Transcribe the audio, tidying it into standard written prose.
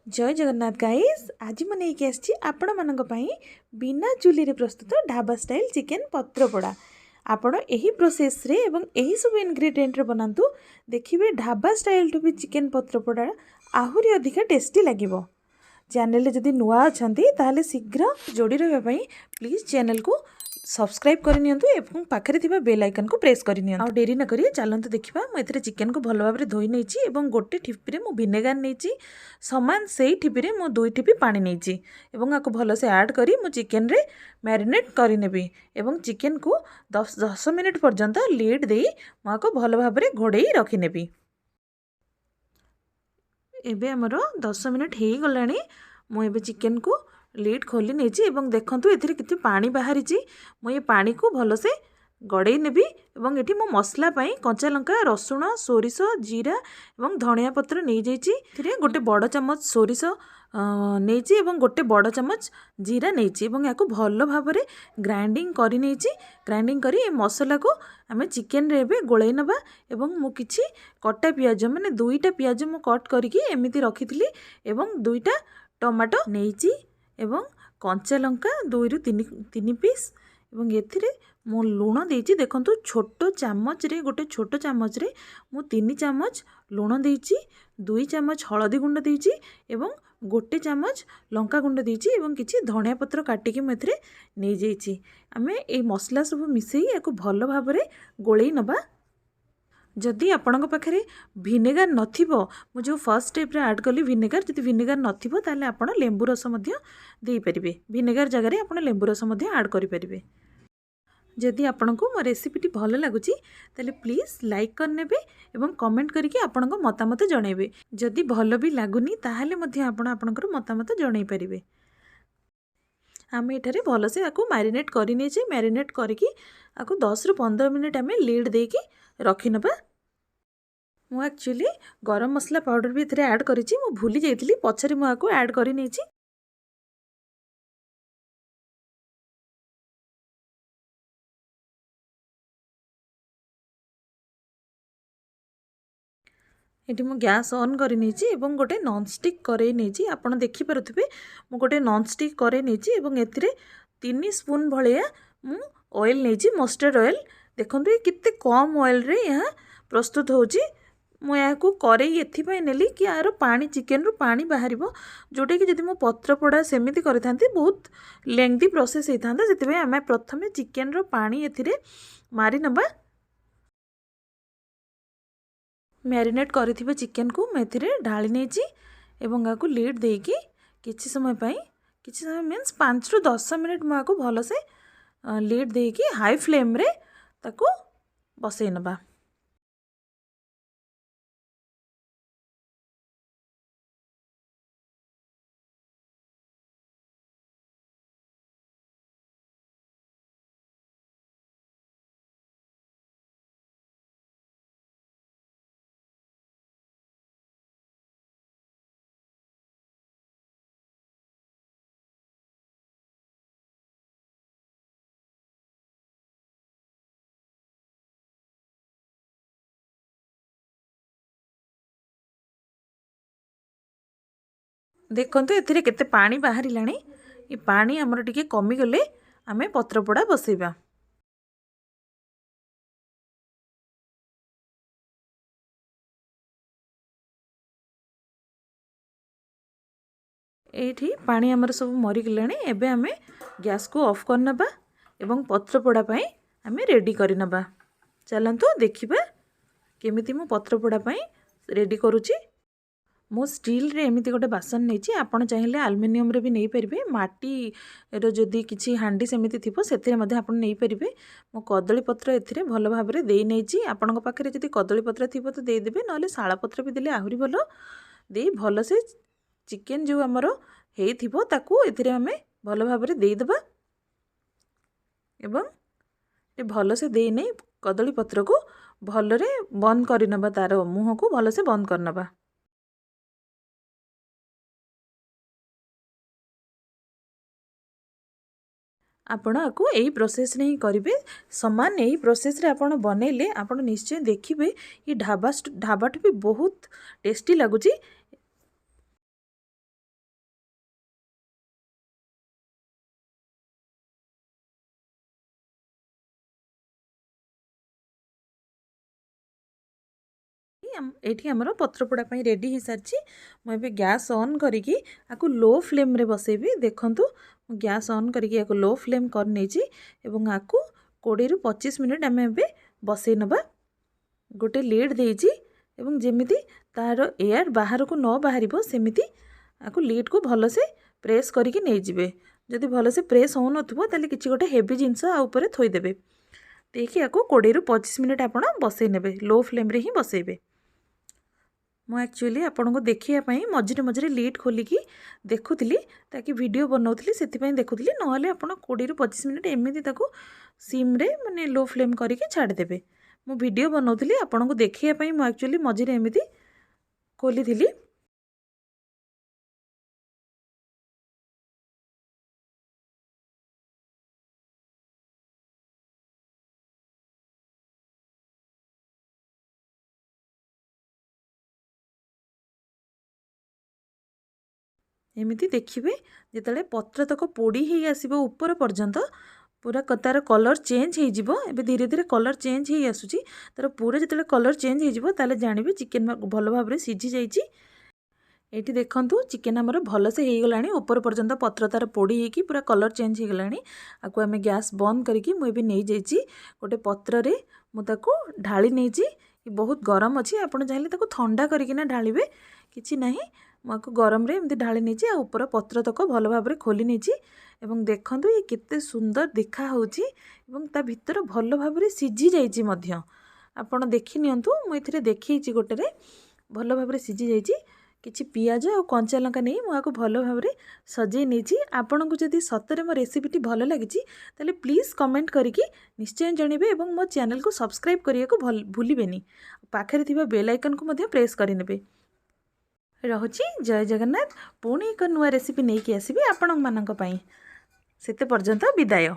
ଜୟ Jagannath guys, ଆଜି ମୁଁ ନେଇକି ଆସିଛି ଆପଣମାନଙ୍କ ପାଇଁ ବିନା ଚୁଲିରେ ପ୍ରସ୍ତୁତ ଢାବା ଷ୍ଟାଇଲ୍ ଚିକେନ୍ ପତ୍ରପୋଡ଼ା। ଆପଣ ଏହି ପ୍ରୋସେସ୍ରେ ଏବଂ ଏହିସବୁ ଇନଗ୍ରିଡ଼ିଏଣ୍ଟରେ ବନାନ୍ତୁ, ଦେଖିବେ ଢାବା ଷ୍ଟାଇଲ୍ଠୁ ବି ଚିକେନ୍ ପତ୍ରପୋଡ଼ା ଆହୁରି ଅଧିକା ଟେଷ୍ଟି ଲାଗିବ। ଚ୍ୟାନେଲରେ ଯଦି ନୂଆ ଅଛନ୍ତି, ତାହେଲେ ଶୀଘ୍ର ଯୋଡ଼ି ରହିବା ପାଇଁ ପ୍ଲିଜ୍ ଚ୍ୟାନେଲକୁ ସବସ୍କ୍ରାଇବ୍ କରିନିଅନ୍ତୁ ଏବଂ ପାଖରେ ଥିବା ବେଲ୍ ଆଇକନ୍କୁ ପ୍ରେସ୍ କରିନିଅନ୍ତୁ। ଆଉ ଡେରି ନକରି ଚାଲନ୍ତୁ ଦେଖିବା। ମୁଁ ଏଥିରେ ଚିକେନ୍କୁ ଭଲ ଭାବରେ ଧୋଇ ନେଇଛି ଏବଂ ଗୋଟେ ଠିପିରେ ମୁଁ ଭିନେଗାର ନେଇଛି, ସମାନ ସେଇ ଠିପିରେ ମୁଁ 2 ଠିପି ପାଣି ନେଇଛି ଏବଂ ଆକୁ ଭଲସେ ଆଡ଼୍ କରି ମୁଁ ଚିକେନ୍ରେ ମ୍ୟାରିନେଟ୍ କରିନେବି ଏବଂ ଚିକେନ୍କୁ 10 ମିନିଟ୍ ପର୍ଯ୍ୟନ୍ତ ଲିଡ୍ ଦେଇ ମୁଁ ଆକୁ ଭଲ ଭାବରେ ଘୋଡ଼େଇ ରଖିନେବି। ଏବେ ଆମର 10 ମିନିଟ୍ ହେଇଗଲାଣି। ମୁଁ ଏବେ ଚିକେନ୍କୁ ଲିଡ୍ ଖୋଲି ନେଇଛି ଏବଂ ଦେଖନ୍ତୁ ଏଥିରେ କେତେ ପାଣି ବାହାରିଛି। ମୁଁ ଏ ପାଣିକୁ ଭଲସେ ଗଡ଼େଇ ନେବି ଏବଂ ଏଠି ମୁଁ ମସଲା ପାଇଁ କଞ୍ଚା ଲଙ୍କା, ରସୁଣ, ସୋରିଷ, ଜିରା ଏବଂ ଧଣିଆ ପତ୍ର ନେଇଯାଇଛି। ଏଥିରେ ଗୋଟେ ବଡ଼ ଚାମଚ ସୋରିଷ ନେଇଛି ଏବଂ ଗୋଟେ ବଡ଼ ଚାମଚ ଜିରା ନେଇଛି ଏବଂ ଏହାକୁ ଭଲ ଭାବରେ ଗ୍ରାଇଣ୍ଡିଙ୍ଗ କରି ନେଇଛି। ଗ୍ରାଇଣ୍ଡିଙ୍ଗ କରି ଏ ମସଲାକୁ ଆମେ ଚିକେନରେ ଏବେ ଗୋଳେଇ ନେବା ଏବଂ ମୁଁ କିଛି କଟା ପିଆଜ, ମାନେ 2ଟା ପିଆଜ ମୁଁ କଟ୍ କରିକି ଏମିତି ରଖିଥିଲି ଏବଂ 2ଟା ଟମାଟୋ ନେଇଛି ଏବଂ କଞ୍ଚା ଲଙ୍କା 2ରୁ 3 ପିସ୍ ଏବଂ ଏଥିରେ ମୁଁ ଲୁଣ ଦେଇଛି। ଦେଖନ୍ତୁ, ଛୋଟ ଚାମଚରେ, ଗୋଟେ ଛୋଟ ଚାମଚରେ ମୁଁ 3 ଚାମଚ ଲୁଣ ଦେଇଛି, 2 ଚାମଚ ହଳଦୀ ଗୁଣ୍ଡ ଦେଇଛି ଏବଂ ଗୋଟେ ଚାମଚ ଲଙ୍କା ଗୁଣ୍ଡ ଦେଇଛି ଏବଂ କିଛି ଧଣିଆ ପତ୍ର କାଟିକି ମୁଁ ଏଥିରେ ନେଇଯାଇଛି। ଆମେ ଏଇ ମସଲା ସବୁ ମିଶାଇ ୟାକୁ ଭଲ ଭାବରେ ଗୋଳେଇ ନେବା। ଯଦି ଆପଣଙ୍କ ପାଖରେ ଭିନେଗାର ନଥିବ, ମୁଁ ଯେଉଁ ଫାର୍ଷ୍ଟ ଷ୍ଟେପ୍ରେ ଆଡ଼୍ କଲି ଭିନେଗାର, ଯଦି ଭିନେଗାର ନଥିବ ତାହେଲେ ଆପଣ ଲେମ୍ବୁ ରସ ମଧ୍ୟ ଦେଇପାରିବେ। ଭିନେଗାର ଜାଗାରେ ଆପଣ ଲେମ୍ବୁ ରସ ମଧ୍ୟ ଆଡ଼୍ କରିପାରିବେ। ଯଦି ଆପଣଙ୍କୁ ମୋ ରେସିପିଟି ଭଲ ଲାଗୁଛି, ତାହେଲେ ପ୍ଲିଜ୍ ଲାଇକ୍ କରିନେବେ ଏବଂ କମେଣ୍ଟ କରିକି ଆପଣଙ୍କ ମତାମତ ଜଣାଇବେ। ଯଦି ଭଲ ବି ଲାଗୁନି, ତାହେଲେ ମଧ୍ୟ ଆପଣ ଆପଣଙ୍କର ମତାମତ ଜଣାଇ ପାରିବେ। ଆମେ ଏଠାରେ ଭଲସେ ଆକୁ ମ୍ୟାରିନେଟ୍ କରିନେଇଛେ। ମ୍ୟାରିନେଟ୍ କରିକି ଆକୁ 10ରୁ 15 ମିନିଟ୍ ଆମେ ଲିଡ୍ ଦେଇକି ରଖିନେବା। ମୁଁ ଆକ୍ଚୁଆଲି ଗରମ ମସଲା ପାଉଡ଼ର ବି ଏଥିରେ ଆଡ଼୍ କରିଛି, ମୁଁ ଭୁଲି ଯାଇଥିଲି, ପଛରେ ମୁଁ ଆକୁ ଆଡ଼୍ କରିନେଇଛି। ଏଠି ମୁଁ ଗ୍ୟାସ୍ ଅନ୍ କରିନେଇଛି ଏବଂ ଗୋଟେ ନନ୍ଷ୍ଟିକ୍ କରେଇ ନେଇଛି। ଆପଣ ଦେଖିପାରୁଥିବେ, ମୁଁ ଗୋଟେ ନନ୍ଷ୍ଟିକ୍ କରେଇ ନେଇଛି ଏବଂ ଏଥିରେ 3 ସ୍ପୁନ୍ ଭଳିଆ ମୁଁ ଅଏଲ୍ ନେଇଛି, ମଷ୍ଟର୍ଡ଼ ଅଏଲ୍। ଦେଖନ୍ତୁ, ଏ କେତେ କମ୍ ଅଏଲ୍ରେ ଏହା ପ୍ରସ୍ତୁତ ହେଉଛି। ମୁଁ ଏହାକୁ କରେଇ ଏଥିପାଇଁ ନେଲି କି ଏହାର ପାଣି, ଚିକେନରୁ ପାଣି ବାହାରିବ, ଯେଉଁଟାକି ଯଦି ମୁଁ ପତ୍ରପୋଡ଼ା ସେମିତି କରିଥାନ୍ତି ବହୁତ ଲେଙ୍ଗଦି ପ୍ରୋସେସ୍ ହେଇଥାନ୍ତା। ସେଥିପାଇଁ ଆମେ ପ୍ରଥମେ ଚିକେନର ପାଣି ଏଥିରେ ମାରି ନେବା। ମ୍ୟାରିନେଟ୍ କରିଥିବା ଚିକେନକୁ ମୁଁ ଏଥିରେ ଢାଳି ନେଇଛି ଏବଂ ଏହାକୁ ଲିଡ୍ ଦେଇକି କିଛି ସମୟ ପାଇଁ, କିଛି ସମୟ ମିନ୍ସ 5ରୁ 10 ମିନିଟ୍ ମୁଁ ଏହାକୁ ଭଲସେ ଲିଡ୍ ଦେଇକି ହାଇ ଫ୍ଲେମ୍ରେ ତାକୁ ବସେଇ ନେବା। ଦେଖନ୍ତୁ, ଏଥିରେ କେତେ ପାଣି ବାହାରିଲାଣି। ଏ ପାଣି ଆମର ଟିକେ କମିଗଲେ ଆମେ ପତ୍ରପୋଡ଼ା ବସେଇବା। ଏଇଠି ପାଣି ଆମର ସବୁ ମରିଗଲାଣି। ଏବେ ଆମେ ଗ୍ୟାସ୍କୁ ଅଫ୍ କରିନେବା ଏବଂ ପତ୍ରପୋଡ଼ା ପାଇଁ ଆମେ ରେଡ଼ି କରିନେବା। ଚାଲନ୍ତୁ ଦେଖିବା କେମିତି ମୁଁ ପତ୍ରପୋଡ଼ା ପାଇଁ ରେଡ଼ି କରୁଛି। ମୁଁ ଷ୍ଟିଲ୍ରେ ଏମିତି ଗୋଟେ ବାସନ ନେଇଛି। ଆପଣ ଚାହିଁଲେ ଆଲୁମିନିୟମରେ ବି ନେଇପାରିବେ। ମାଟିର ଯଦି କିଛି ହାଣ୍ଡି ସେମିତି ଥିବ, ସେଥିରେ ମଧ୍ୟ ଆପଣ ନେଇପାରିବେ। ମୁଁ କଦଳୀ ପତ୍ର ଏଥିରେ ଭଲ ଭାବରେ ଦେଇ ନେଇଛି। ଆପଣଙ୍କ ପାଖରେ ଯଦି କଦଳୀ ପତ୍ର ଥିବ ତ ଦେଇଦେବେ, ନହେଲେ ଶାଳପତ୍ର ବି ଦେଲେ ଆହୁରି ଭଲ। ଦେଇ ଭଲସେ ଚିକେନ୍ ଯେଉଁ ଆମର ହେଇଥିବ ତାକୁ ଏଥିରେ ଆମେ ଭଲ ଭାବରେ ଦେଇଦେବା ଏବଂ ଭଲସେ ଦେଇ ନେଇ କଦଳୀ ପତ୍ରକୁ ଭଲରେ ବନ୍ଦ କରିନେବା, ତା'ର ମୁହଁକୁ ଭଲସେ ବନ୍ଦ କରିନେବା। ଆପଣ ଆକୁ ଏଇ ପ୍ରୋସେସ୍ରେ ହିଁ କରିବେ। ସମାନ ଏଇ ପ୍ରୋସେସ୍ରେ ଆପଣ ବନେଇଲେ ଆପଣ ନିଶ୍ଚୟ ଦେଖିବେ ଏ ଢାବାଠୁ ବି ବହୁତ ଟେଷ୍ଟି ଲାଗୁଛି। ଏଇଠି ଆମର ପତ୍ରପୋଡ଼ା ପାଇଁ ରେଡ଼ି ହେଇସାରିଛି। ମୁଁ ଏବେ ଗ୍ୟାସ୍ ଅନ୍ କରିକି ଆକୁ ଲୋ ଫ୍ଲେମ୍ରେ ବସେଇବି। ଦେଖନ୍ତୁ, ମୁଁ ଗ୍ୟାସ୍ ଅନ୍ କରିକି ୟାକୁ ଲୋ ଫ୍ଲେମ୍ କରିନେଇଛି ଏବଂ ଆକୁ 20ରୁ 25 ମିନିଟ୍ ଆମେ ଏବେ ବସେଇ ନେବା। ଗୋଟେ ଲିଡ଼୍ ଦେଇଛି ଏବଂ ଯେମିତି ତା'ର ଏୟାର ବାହାରକୁ ନ ବାହାରିବ, ସେମିତି ଆକୁ ଲିଡ଼୍କୁ ଭଲସେ ପ୍ରେସ୍ କରିକି ନେଇଯିବେ। ଯଦି ଭଲସେ ପ୍ରେସ୍ ହେଉନଥିବ, ତାହେଲେ କିଛି ଗୋଟେ ହେଭି ଜିନିଷ ଆ ଉପରେ ଥୋଇଦେବେ। ଦେଇକି ଆକୁ 20ରୁ 25 ମିନିଟ୍ ଆପଣ ବସେଇ ନେବେ, ଲୋ ଫ୍ଲେମ୍ରେ ହିଁ ବସେଇବେ। ମୁଁ ଆକ୍ଚୁଆଲି ଆପଣଙ୍କୁ ଦେଖିବା ପାଇଁ ମଝିରେ ମଝିରେ ଲିଡ୍ ଖୋଲିକି ଦେଖୁଥିଲି, ତାକି ଭିଡ଼ିଓ ବନାଉଥିଲି ସେଥିପାଇଁ ଦେଖୁଥିଲି। ନହେଲେ ଆପଣ 20ରୁ 25 ମିନିଟ୍ ଏମିତି ତାକୁ ସିମ୍ରେ, ମାନେ ଲୋ ଫ୍ଲେମ୍ କରିକି ଛାଡ଼ିଦେବେ। ମୁଁ ଭିଡ଼ିଓ ବନାଉଥିଲି, ଆପଣଙ୍କୁ ଦେଖିବା ପାଇଁ ମୁଁ ଆକ୍ଚୁଆଲି ମଝିରେ ଏମିତି ଖୋଲିଥିଲି। ଏମିତି ଦେଖିବେ, ଯେତେବେଳେ ପତ୍ର ତକ ପୋଡ଼ି ହେଇ ଆସିବ ଉପର ପର୍ଯ୍ୟନ୍ତ, ପୁରା ତା'ର କଲର୍ ଚେଞ୍ଜ ହେଇଯିବ। ଏବେ ଧୀରେ ଧୀରେ କଲର୍ ଚେଞ୍ଜ ହେଇ ଆସୁଛି ତା'ର। ପୁରା ଯେତେବେଳେ କଲର୍ ଚେଞ୍ଜ ହେଇଯିବ, ତାହେଲେ ଜାଣିବେ ଚିକେନ୍ ଭଲ ଭାବରେ ସିଝି ଯାଇଛି। ଏଇଠି ଦେଖନ୍ତୁ, ଚିକେନ୍ ଆମର ଭଲସେ ହେଇଗଲାଣି। ଉପର ପର୍ଯ୍ୟନ୍ତ ପତ୍ର ତା'ର ପୋଡ଼ି ହେଇକି ପୁରା କଲର୍ ଚେଞ୍ଜ ହେଇଗଲାଣି। ଆକୁ ଆମେ ଗ୍ୟାସ୍ ବନ୍ଦ କରିକି ମୁଁ ଏବେ ନେଇଯାଇଛି ଗୋଟେ ପତ୍ରରେ, ମୁଁ ତାକୁ ଢାଳି ନେଇଛି। ବହୁତ ଗରମ ଅଛି, ଆପଣ ଚାହିଁଲେ ତାକୁ ଥଣ୍ଡା କରିକିନା ଢାଳିବେ, କିଛି ନାହିଁ। ମୁଁ ଆକୁ ଗରମରେ ଏମିତି ଢାଳି ନେଇଛି ଆଉ ଉପର ପତ୍ର ତକ ଭଲ ଭାବରେ ଖୋଲି ନେଇଛି। ଏବଂ ଦେଖନ୍ତୁ, ଇଏ କେତେ ସୁନ୍ଦର ଦେଖା ହେଉଛି ଏବଂ ତା ଭିତର ଭଲ ଭାବରେ ସିଝି ଯାଇଛି ମଧ୍ୟ। ଆପଣ ଦେଖି ନିଅନ୍ତୁ, ମୁଁ ଏଥିରେ ଦେଖେଇଛି ଗୋଟେରେ, ଭଲ ଭାବରେ ସିଝି ଯାଇଛି। କିଛି ପିଆଜ ଆଉ କଞ୍ଚା ଲଙ୍କା ନେଇ ମୁଁ ଆକୁ ଭଲ ଭାବରେ ସଜେଇ ନେଇଛି। ଆପଣଙ୍କୁ ଯଦି ସତରେ ମୋ ରେସିପିଟି ଭଲ ଲାଗିଛି, ତାହେଲେ ପ୍ଲିଜ୍ କମେଣ୍ଟ କରିକି ନିଶ୍ଚୟ ଜଣାଇବେ ଏବଂ ମୋ ଚ୍ୟାନେଲକୁ ସବସ୍କ୍ରାଇବ୍ କରିବାକୁ ଭୁଲିବେନି। ପାଖରେ ଥିବା ବେଲ୍ ଆଇକନ୍କୁ ମଧ୍ୟ ପ୍ରେସ୍ କରିନେବେ। ରହୁଛି, ଜୟ ଜଗନ୍ନାଥ। ପୁଣି ଏକ ନୂଆ ରେସିପି ନେଇକି ଆସିବି ଆପଣମାନଙ୍କ ପାଇଁ। ସେତେ ପର୍ଯ୍ୟନ୍ତ ବିଦାୟ।